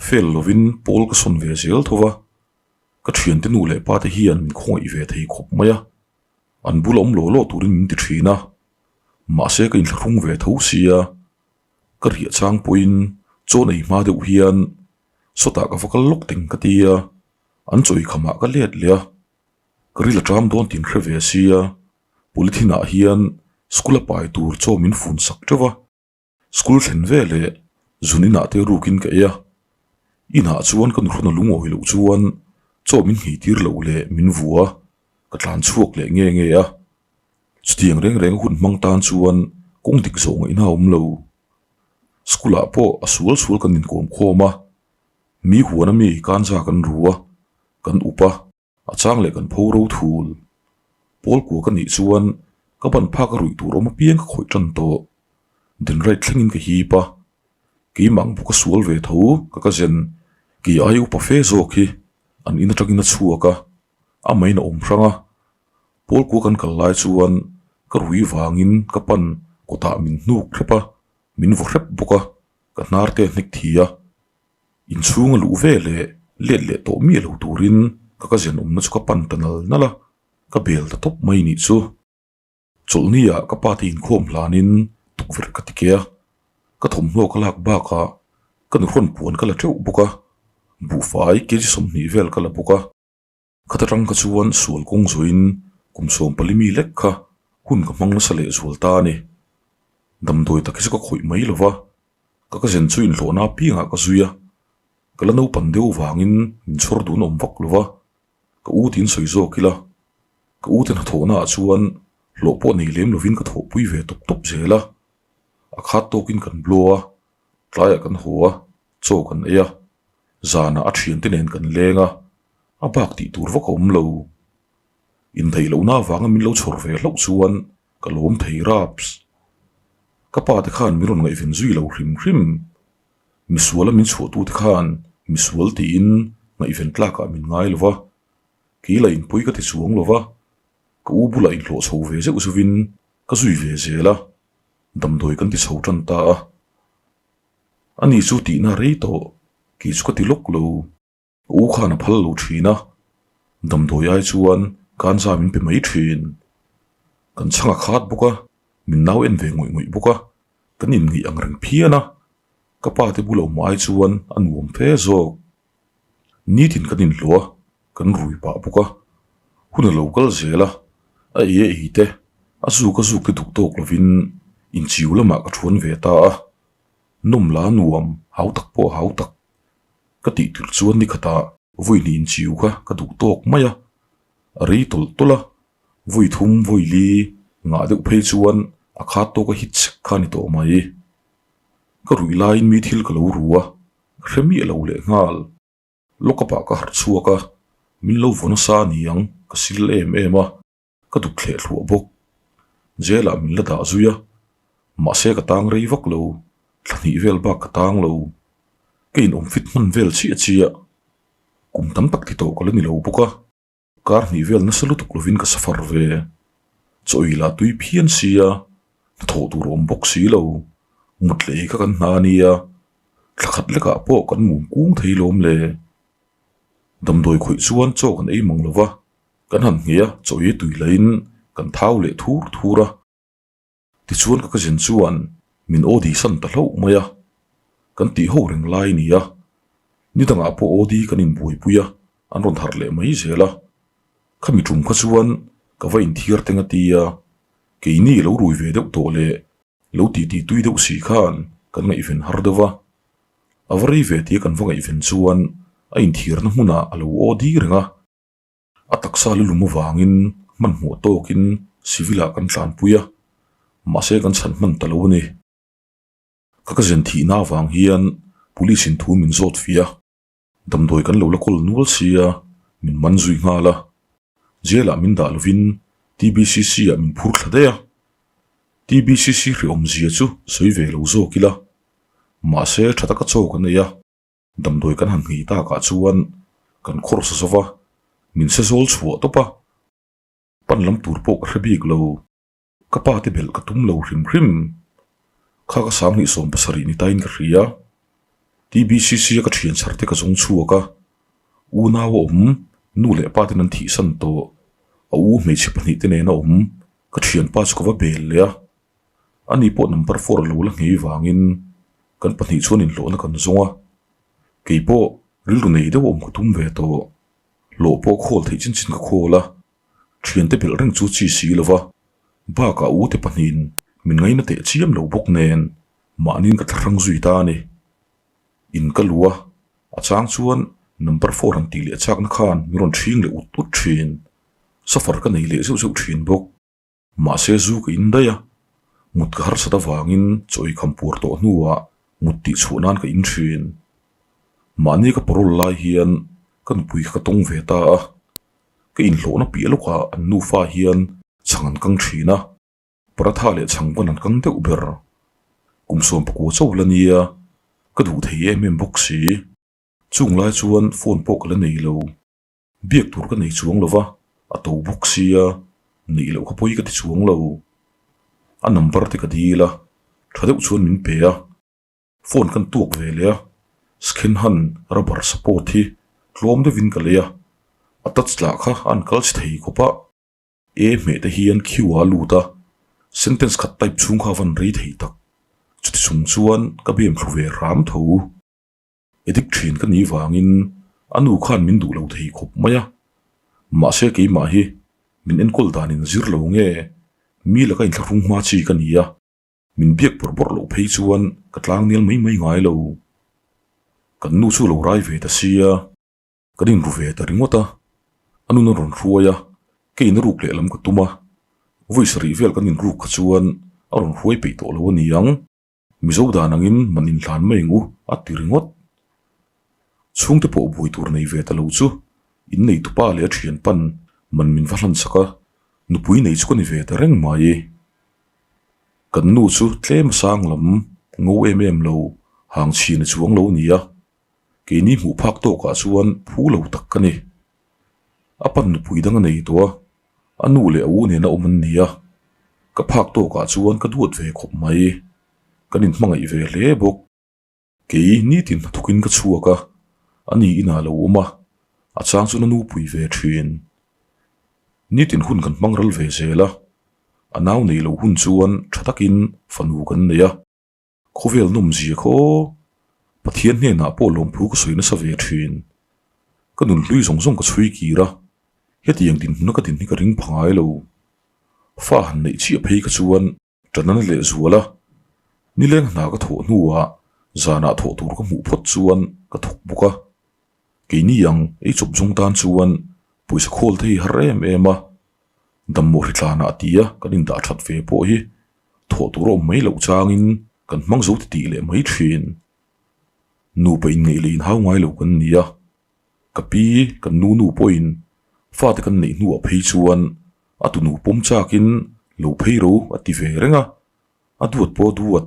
Fail lovin pawl ka sawn ve zel tho va, ka thiante nu leh pa te hian min khawngaih ve thei khawp mai a, an bula awm law law turin min ti thin a, mahse ka inthlahrung ve tho sia, ka riah chang pawhin chaw nei hma deuh hian sawtah ka va kal lawk teng ka ti a, an chawi khamah ka let leh a, ka ril a ṭam dawn tih an hre ve sia, polythene ah hian school a pai tur chaw min fun sak teuh a. School thlen ve leh zun inah te rukin ka ei a, inah chuan ka nuhrawn a lungawi loh chuan chaw min nghei tir loh leh min vu a, ka tlan chhuak leh nge nge a. Chutiang reng reng hun hmang tan chuan kawng dik zawh ngaihna a awm lo. School ah pawh a sual sual kan inkawm khawm a, mi huan ami kanza kan ru a, kan up a. A chang leh kan pho ro thul. Pawl kua ka nih chuan Ka ban phak a ruih tur awm apiang ka khawih tan tawh. Dinrite thlengin ka hip a, keimah ang bawk a sual ve tho ka ka zen. Kei ai upa fe zawk hi an in atangin a chhuak a, a main a awm hrang a. Pawl kua kan kal lai chuan ka rui vangin ka pan kawtah min hnuk hrep a, min vaw hrep bawk a, ka hnar te a hnek thi a. Inchhung a luh ve leh let leh tawh miah lo turin ka ka zen awmna chu ka pan ta nal nal a, ka bel ta tawp mai nih chu. Chawlhni ah ka pa te inkhawm hlanin tukverh ka ti ke a, ka thawmhnaw ka lak bakah ka nuhrawn puan ka la teuh bawk a, buhfai kg 20 vel ka la bawk a. Khat atang kha chuan sual kawng zawhin kum 14 mi lek kha hun ka hmang nasa leh zual ta a ni. Damdawi tak hi chu ka khawih mai lo va, ka ka zen chu inhlawhna apiangah ka zui a, ka la naupan deuh vangin min chhawr dun awm vak lo va, ka u tiin sawi zawk ila, ka u te hnathawhna ah chuan hlawh pawh nei lem lovin ka thawhpui ve tawp tawp zel a, a khat tawkin kan blow a, tlaiah kan haw a, chaw kan ei a, zanah a thiante nen kan leng a, a bak tih tur vak a awm lo. Indaih lohna avanga min lo chhawr ve hlauh chuan ka lawm thei raps. Ka pa te khan min rawn ngaihven zui lo hrim hrim. Misuala min chhuahtute khan misual tiin ngaihven tlakah min ngai lo va, kei la inpui ka ti chuang lo va, ka u bulah inhlawh chho ve zeuh zeuhin ka zui ve zel a, damdawi kan ti chho tan ta a. Ani chu tihna rei tawh, kei chu ka ti lawk lo. Ka u khan a phal lo thin a, damdawi ai chuan kanza min pe mai thin. Kan chhang a khat bawk a, min nau en ve ngawih ngawih bawk a, kan inngeih ang reng phian a, ka pa te bula awm ai chuan a nuam fe zawk. Nitin kan inhluah a, kan rui pah bawk a, hun a lo kal zel a, a ei a ei te, a zuk a zuk te duh tawk lovin inchiu lamah ka thuan ve ta a, nawm la nuam, hau tak pawh a hau tak. Ka tih tirh chuan ni khatah vawi hnih inchiu kha ka duh tawk mai a, a rei tawlh tawlh a, vawi thum vawi li ngah deuh phei chuan a khat tawk a hit chek kha a ni tawh mai. Ka ruih laiin mi thil ka lo ru a, ka hre miah lo leh nghal. Lock-up ah ka harh chhuak a, min lo vaw nasa a ni ang, ka sil em em a. Ka duk thleh thluah bawk. Jail ah min la dah zui a, mahse ka tang rei vak lo, thla hnih vel bak ka tang lo. Ka inawm fit hman vel chiah chiah. Kum tam tak ti tawh ka la ni lo bawk a, kar hnih vel nasa lutuk lovin ka safar ve. Chaw ei lah tui phian sia, hnathawh tur a awm bawk si lo. Mut leh ei kha kan hna a nia, thla khat lekah pawh kan mum kung thei lawm le. Damdawi khawih chuan chaw kan ei mang lo va, Kan han nghei a, chaw ei tui lahin kan thau leh thur thur a. Tichuan ka cousin chuan min OD san ta hlauh mai a, kan tih ho reng lai a ni a. Ni dangah pawh OD kan inbuaipui a, an rawn harh leh mai zel a. Khami tum kha chuan ka va inthiar teng a ti a, keini lo rui ve deuh tawh leh lo titi tui deuh si khan kan ngaihven har deuh a. A va rei ve tia kan va ngaihven chuan a inthiarna hmunah a lo OD reng a. A taksa lu lum avangin hmanhmawh tawkin civil ah kan tlanpui a, mahse kan chhan hman ta lo a ni. Ka ka zen thihna avang hian police in thu min zawt fih a, damdawi kan lo la kawl nual sia min man zui nghal a, jail ah min dah lovin TBCC ah min phur thla daih a, TBCC hrehawm zia chu sawi ve lo zawk ila, mahse tha taka chaw kan ei a. Damdawi kan han nghei takah chuan kan khawr sa zo va, min se zawl chhuah tawp a, pan lam tur pawh ka hre bik lo, ka pa te belh ka tum lo hrim hrim. Kha ka sanghnih 70 ni tain ka hria, TBCC a ka thian chhar te ka zawng chhuak a, unau a awm, nu leh pa ten an thihsan tawh, a u hmeichhe pahnih te nen a awm, ka thianpa chu ka va bel leh a. Ani pawh number four a lo la nghei vangin kan pahnih chuan inhlawhna kan zawng a, kei pawh rilru nei deuh awm ka tum ve tawh. Hlawh pawh khawl theih chin chin ka khawl a, thiante belh reng chu chi si lo va, bakah u te pahnihin min ngaina teh chiam lo bawk nen mahniin ka thlahrang zui ta a ni. In ka lu a, a chang chuan number four han tih leh chakna khan min rawn ṭhing leh ut ut ṭhin. Safar ka nei leh zeuh zeuh ṭhin bawk. Mahse zu ka in daih a, mut ka harsat avangin chaw ei kham puar tawh hnuah mut tih chhuah nan ka in thin. Mahni ka parole lai hian ka nupui kha ka tawng ve ta a, ka inhlawhna piah lawkah an nufa hian chhang an kang thin a. Paratha leh chhangban an kang deuh ber. Kum 19 chauh la nia, ka duh thei em em bawk si. Chung lai chuan phone pawh ka la nei lo. Biak tur ka nei chuang lo va, a to bawk sia, neih loh kha pawi ka ti chuang lo. A number te ka dil a, tha deuh chuan min pe a. Phone kan tuak ve leh a, Skhenhan rubber support hi tlawm deuhin ka lei a, a touch lah kha a an kal chhe thei khawp a. E hmeh te hian Q a lut a, sentence khat type chhung kha a van rei thei tak. Chuti chung chuan ka bem thlu ve hram tho. Addict thin ka nih vangin a nu khan min duh lo thei khawp mai a, mahse keimah hi min enkawl danin zir lo nge mi laka inthlahrung hma chi ka ni a. Min biak bawrh bawrh loh phei chuan ka tlang nel mai mai ngai lo. Kan nu chu lo rai ve ta sia, kan inru ve ta ringawt a. A nun a rawn hruai a, keiin a ruk lehlam ka tum a. Vawi sarih vel kan inruk kha chuan a rawn hruai peih tawh lo a ni ang. Mizo dan angin man inhlan mai ang u a ti ringawt. Chhungte pawh buai tur nei ve ta lo chu innei tupa leh a thian pan man min va hlan sak a, nupui nei chu ka ni ve ta reng mai. Kan nu chu tlem sang lam ngo em em lo hang chhin a chuang lo a ni a, keini hmuh phak tawkah chuan phu lo tak ka ni. A pan nupui dang a nei tawh a, a nu leh a u nena awm an ni a, ka phak tawkah chuan ka duat ve khawp mai. Kan inhmangaih ve hle bawk. Kei nitin hnathawkin ka chhuak a, a ni inah lo awm a, a chang chuan a nu pui ve thin. Nitin hun kan hmang ral ve zel a, a nau nei lo hun chuan tha takin fanu kan nei a, khawvel nawm zia kha aw, Pathian hnenah pawh lawmthu ka sawi nasa ve thin. Ka nun hlui zawng zawng ka chhui kir a, hetiang dinhmuna ka din hi ka ring pha ngai lo. Fa han neih chiah phei kha chuan Ṭanana leh zuala nileng hna ka thawh hnuah zanah thawh tur ka hmuh phawt chuan ka thawk bawk a. Keini ang ei chawp zawng tan chuan pawisa khawl te hi har em em a, dammawh hritlanah tia kan indah that ve pawh hi thawh tur a awm mai loh changin kan hmang zo titih leh mai thin. Nupa inngeih leh inhau ngai lo kan ni a, ka pi kan nu nu pawhin fate kan neih hnuah phei chuan A tunu pawm chakin lo phei ro a ti ve reng a, a duat pawh a duat,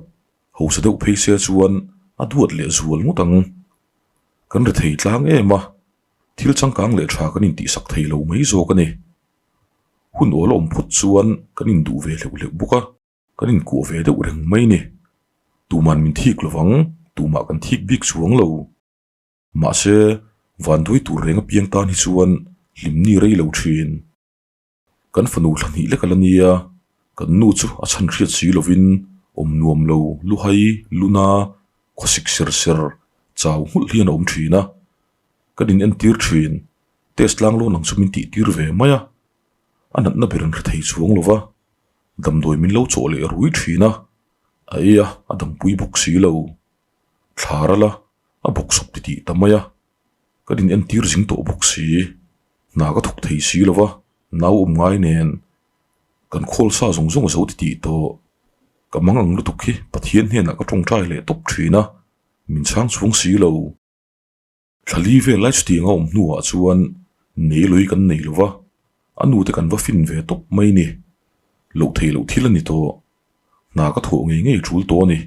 hausa deuh phei se chuan a duat leh zual ngawt ang. Kan ri thei tlang em a, thil changkang leh tha kan intihsak thei lo mai zawk a ni. Hun awl a awm phawt chuan kan induh ve hleuh hleuh bawk a, kan inkuah ve deuh reng mai ni. Tuman min thik lovang, tumah kan thik bik chuang lo. Mahse, vanduai tur reng apiang tan hi chuan hlimni rei lo thin. Kan fanu thla hnih lek a la nia, kan nu chu a chhan hriat si lovin awm nuam lo luhai luna khawsik ser ser chau nghulh hian a awm thin a. Kan in entir thin, test tlang lawn ang chu min tih tir ve mai a, a natna ber an hre thei chuang lo va, damdawi min lo chawh leh rui thin a, a ei a, a dampui bawk si lo. Thla ral a, a bawksawp titih ta mai a. Kan in entir zing tawh bawk si, hna ka thawk thei si lo va, nau awm ngai nen kan khawl sa zawng zawng a zo titih tawh. Ka mang ang lutuk hi Pathian hnenah ka tawngtai leh tawp thin a, min chhang chhung si lo. Thlali vel lai chutiang a awm hnuah chuan nei lui kan nei lo va, a nute kan va fin ve tawp mai ni. Loh theih loh thil a ni tawh. Hna ka thawh ngei ngei tul tawh a ni.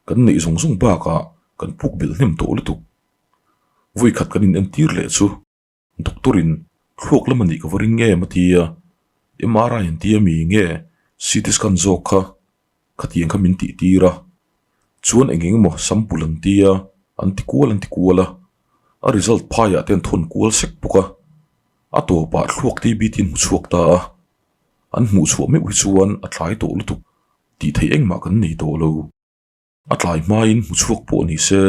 Kan neih zawng zawng bakah kan puk belh hnem tawh lutuk. Vawi khat kan in entir leh chu doctor in thluak lam a nih ka va ring em a ti a, MRI an ti a mi nge CT scan zawk kha khatiang kha min tih tir a, chuan eng eng emaw sample an ti a, an ti kual an ti kual a, a result phaiah te an thawn kual sek bawk a, a tawpah thluak TB te an hmu chhuak ta a, an hmuh chhuah meuh hi chuan a tlai tawh lutuk tih theih engmah kan nei tawh lo. A tlai hmain hmu chhuak pawh ni se,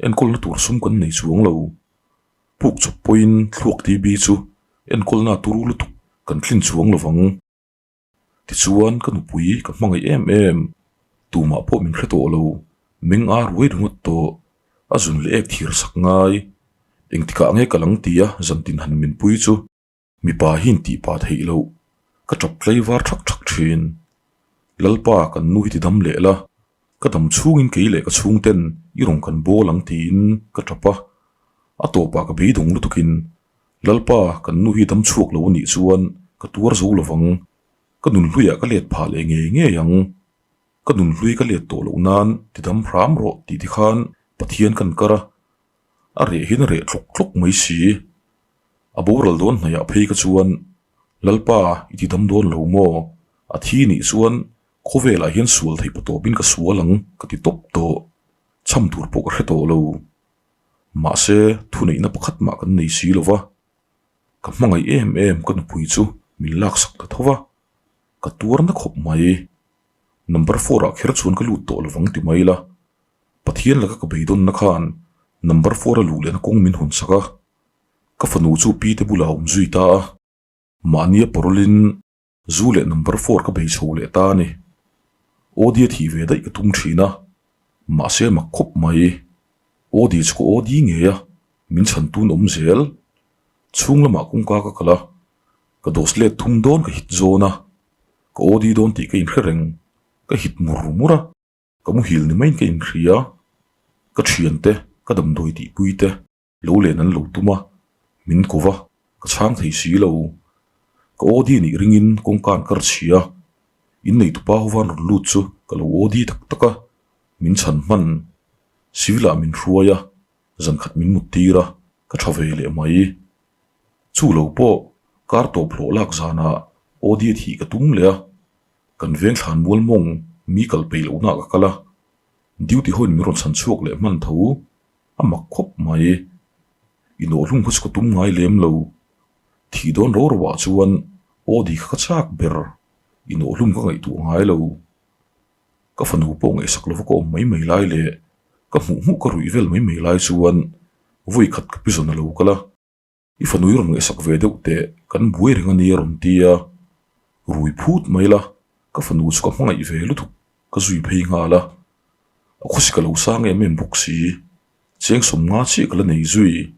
enkawlna tur sum kan nei chuang lo. Puk chawp pawhin thluak TB chu enkawlna turu lutuk kan tlin chuang lo vang. Tichuan ka nupui ka hmangaih em em, tumah pawh min hre tawh lo, meng a ruai ringawt tawh, a zun leh ek thir sak ngai. Engtikah nge ka lang tia zantin han minpui chu. Mipa hi intih pah theih loh, ka tap tlei var thak thak thin. Lalpa kan nu hi ti dam leh la, ka dam chhungin kei leh ka chhungten i rawn kan bawl ang tiin ka tap a. A tawpah ka beidawng lutukin Lalpa kan nu hi dam chhuak lo a nih chuan ka tuar zo lovang. Ka nunhluiah ka let phah leh ngei ngei ang. Ka nunhlui ka let tawh loh nan ti dam hram rawh tih ti khan Pathian kan kar a, a reh hian a reh tlawk tlawk mai si. A boral dawn hnaihah phei ka chuan Lalpa i ti dam dawn lo maw? A thi nih chuan khawvelah hian sual theih patawpin ka sual ang ka ti tawp tawh. Chham tur pawh ka hre tawh lo. Mahse thuneihna pakhat mah kan nei si lo va. Ka hmangaih em em ka nupui chu min laksak ta tho va, ka tuar na khawp mai. Number four ah kher chuan ka lut tawh lovang ti mai la, Pathian laka ka beidawnna khan number four a luh lehna kawng min hawn sak a, ka fanu chu pi te bulah a awm zui ta a, mahnia pawrawlin Zu leh number four ka bei chho leh ta a ni. Audi a thih ve daih ka tum thin a, mahse a mak khawp mai. Audi chu ka Audi ngei a, min chhan tun awm zel. Chhung lamah kawngka ka kal a, ka dose let thum dawn ka hit zawn a, ka Audi dawn tih ka inhre reng, ka hit mur mur a. Ka muhil ni maiin ka inhria, ka thiante, ka damdawi tihpui te. Lo len an lo tum a, min ko va, ka chhang thei si lo. Ka OD nih ringin kawngka an kar chhia a, inneitupa ho van rawn lut chu ka lo OD tak tak a, min chhan hman. Civil ah min hruai a, zan khat min mut tir a, ka tha ve leh mai. Chu lo pawh kar tawp hlawh lak zanah OD a thih ka tum leh a, kan veng thlan mual mawng mi kal peih lohna ah ka kal a, duty hoin min rawn chhan chhuak leh hman tho. A mak khawp mai. Inawhhlum kha chu ka tum ngai lem lo. Thih dawn ro ro ah chuan Audi kha ka chak ber. Inawhhlum ka ngaihtuah ngai lo. Ka fanu pawh ngaihsak lova ka awm mai mai lai leh ka hmuh hmuh ka ruih vel mai mai lai chuan vawi khat ka pi zawn a lo kal a. I fanu i rawn ngaihsak ve deuh teh, kan buai reng a nia rawn ti a, rui phut mai la, ka fanu chu ka hmangaih ve lutuk, ka zui phei nghal a, a khawsi ka lo sang em em bawk si, cheng sawmnga chiah ka la nei zui,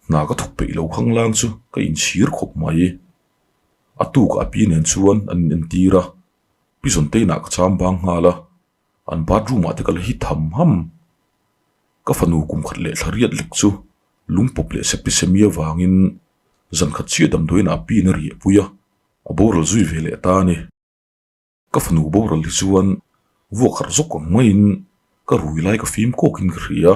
hna ka thawk peih lo khanglang chu ka inchhir khawp mai. A tukah a pi nen chuan an inentir a, pi Zawntein-ah ka cham bang nghal a, An bathroom ah te ka la hit ham ham. Ka fanu kum khat leh thla riat lek chu lungpawp leh sepisemi avangin zan khat chiah damdawiin ah pin a riah pui a, a boral zui ve leh ta a ni. Ka fanu boral hi chuan vuak harh zawk ang maiin ka rui lai ka fim kawkin ka hria.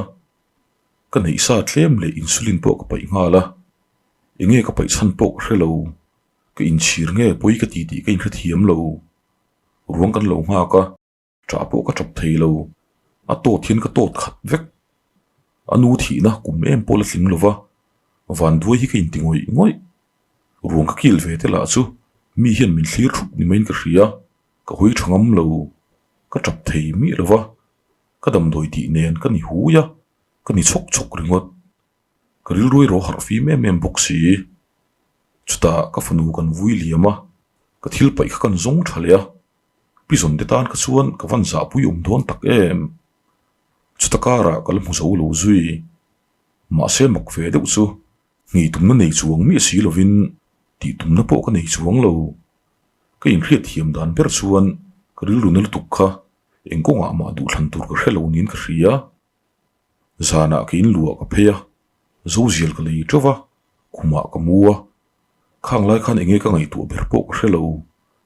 Ka neih sa tlem leh insulin pawh ka paih nghal a, enge ka paih chhan pawh ka hre lo, ka inchhir nge pawi ka ti tih ka inhrethiam lo. Ruang kan lo nghak a, ṭah pawh ka ṭap thei lo. A tawt hian ka tawt khat vek. A nu thihna kum em pawh la tling lo va, vanduai hi ka inti ngawih ngawih. Ruang ka kil ve te lah chu mi hian min thlir thup ni maiin ka hria, ka hawi ṭha ngam lo. Ka ṭap thei miah lo va, ka damdawi tih nen ka ni hui a, ka ni chhawk chhawk ringawt. Ka rilru erawh harh fim em em bawk si. Chutah ka fanu kan vui liam a, ka thil paih kha kan zawng tha leh a, pi zawn te tan kha chuan ka van zahpui awm dawn tak em. Chuta karah ka la hmu zo lo zui. Mahse mak ve deuh chu nghei tumna nei chuang miah si lovin tih tumna pawh ka nei chuang lo. Ka inhriat thiam dan ber chuan ka rilru na lutuk kha eng kawngah mah duhthlan tur ka hre lo niin ka hria. Zanah ka inluah ka phei a, zozial ka lei teuh va, khumah ka mu a. Khang lai khan enge ka ngaihtuah ber pawh ka hre lo,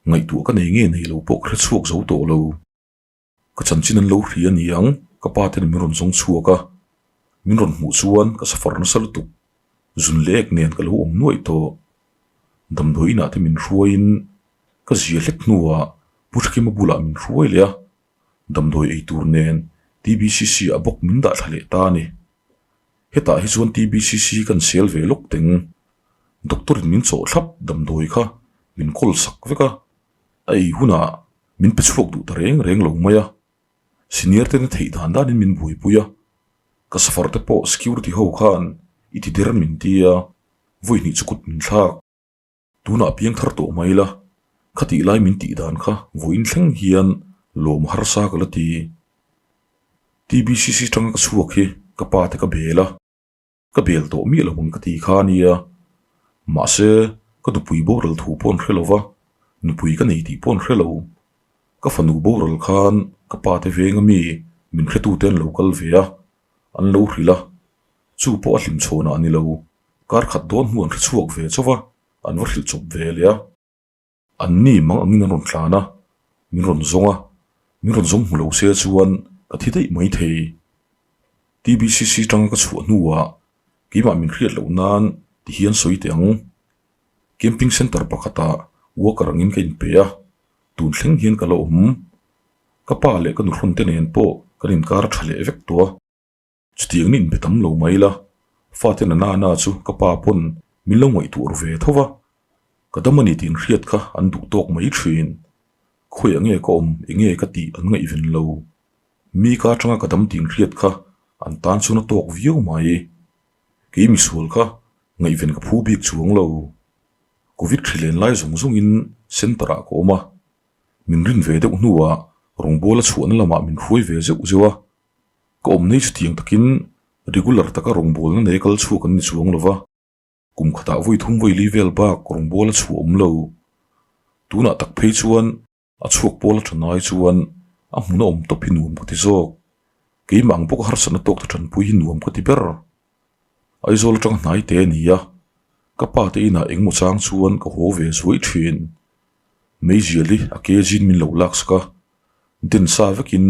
ngaihtuah ka nei nge nei lo pawh ka hre chhuak zo tawh lo. Ka chanchin an lo hria ni ang, ka pa ten min rawn zawng chhuak a, min rawn hmuh chuan ka safar nasa lutuk, zun leh ek nen ka lo awm nuaih tawh. Damdawi inah te min hruaiin ka zia hlek hnuah Pu Thakima bulah min hruai leh a, Damdawi ei tur nen TBCC ah bawk min dah thla leh ta a ni. Hetah hi chuan TBCC kan sel ve lawk teng. Doctor in min chawh thlap damdawi kha min kawl sak vek a, a ei hunah min pe chhuak duh ta reng reng lo mai a. Senior ten a theih dan danin min buaipui a, ka safar te pawh security ho khan i ti der min ti a, vawi hnih chu kut min thlak. Tunah piang thar tawh mai la, khatih lai min tih dan kha vawiin thleng hian lawm harsa ka la ti. TBCC tanga ka chhuak hi ka pa te ka bel a, ka bel tawh miah lo ang ka ti kha a nia. Mahse, ka nupui boral thu pawh an hre lo va, nupui ka nei tih pawh an hre lo. Ka fanu boral khan ka pa te veng ami min hretute an lo kal ve a, an lo hrilh a, Chu pawh a hlim chhawnah a ni lo. Kar khat dawn hnu an hre chhuak ve chauh a, an va hrilh chawp ve leh a. An ni mang angin an rawn tlan a, min rawn zawng a, min rawn zawng hmu lo se chuan ka thi daih mai thei. TBCC tanga ka chhuah hnuah keimah min hriat loh nan ti hian sawi teh ang. Camping centre pakhatah worker angin ka inpe a, tun thleng hian ka la awm. Ka pa leh ka nuhrawn te nen pawh kan inkar a tha leh vek tawh a. Chutiang ni inbe tam lo mai la, fate na nana chu ka pa pawn min lo ngaihtuah ru ve tho va, ka dam a ni tih inhriat kha an duh tawk mai thin. Khawiah nge ka awm, enge ka tih an ngaihven lo. Mi ka atanga ka dam tih inhriat kha an tan chuan a tawk viau mai. Kei misual kha ngaihven ka phu bik chuang lo. Covid hri len lai zawng zawngin centre ah ka awm a, min rin ve deuh hnuah rawngbawla chhuahna lamah min hruai ve zeuh zeuh a. Ka awm nei chutiang takin regular taka rawngbawlna nei kal chhuak an ni chuang lo va, kum khatah vawi thum vawi li vel bak rawngbawla chhuah awm lo. Tunah tak phei chuan a chhuak pawl a tha ngai chuan a hmun a awm tawp hi nuam ka ti zawk. Keimah ang bawka harsatna tawk ta tanpui hi nuam ka ti ber. Aizawl atanga hnai te a ni a, ka pa te inah engmaw chang chuan ka haw ve zuai thin. Meizial hi a kg in min lo laksak a, den sa vekin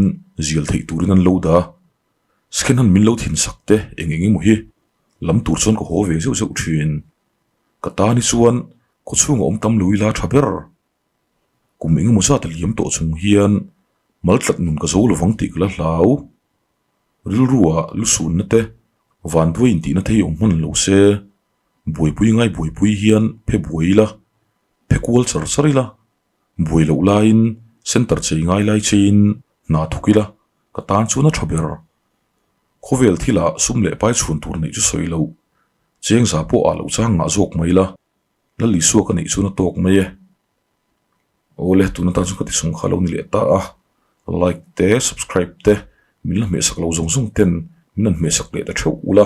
zial theih turin an lo dah a, scan han min lo thin sak te eng eng emaw hi lam tur chuan ka haw ve zeuh zeuh thin. Ka tan hi chuan khawchhung a awm tam lo ila tha ber. Kum eng emaw zat a liam tawh chung hian maltlat nun ka zo lovang tih ka la hlau. Rilru ah lusunna te vanduai intihna thei awm hman lo se, buaipui ngai buaipui hian phe buai ila, phe kual char char ila, buai loh laiin center chei ngai lai cheiin hna thawk ila ka tan chuan a tha ber. Khawvel thilah sum leh pai chhun tur neih chu sawi loh, cheng za pawh ah loh chang ngah zawk mai ila, Lal Isua ka neih chuan a tawk mai e. Awle tun atan chuan ka ti sung kha lo ni leh ta a, like te subscribe te min la hmehsak lo zawng zawng ten min han hmehsak leh ta theuh ula,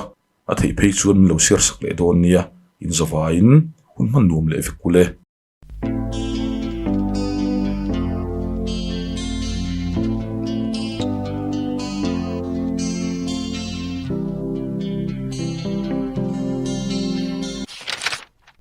a theih phei chuan min lo share sak leh dawn nia, inzavaiin hun hman nuam leh vek ule.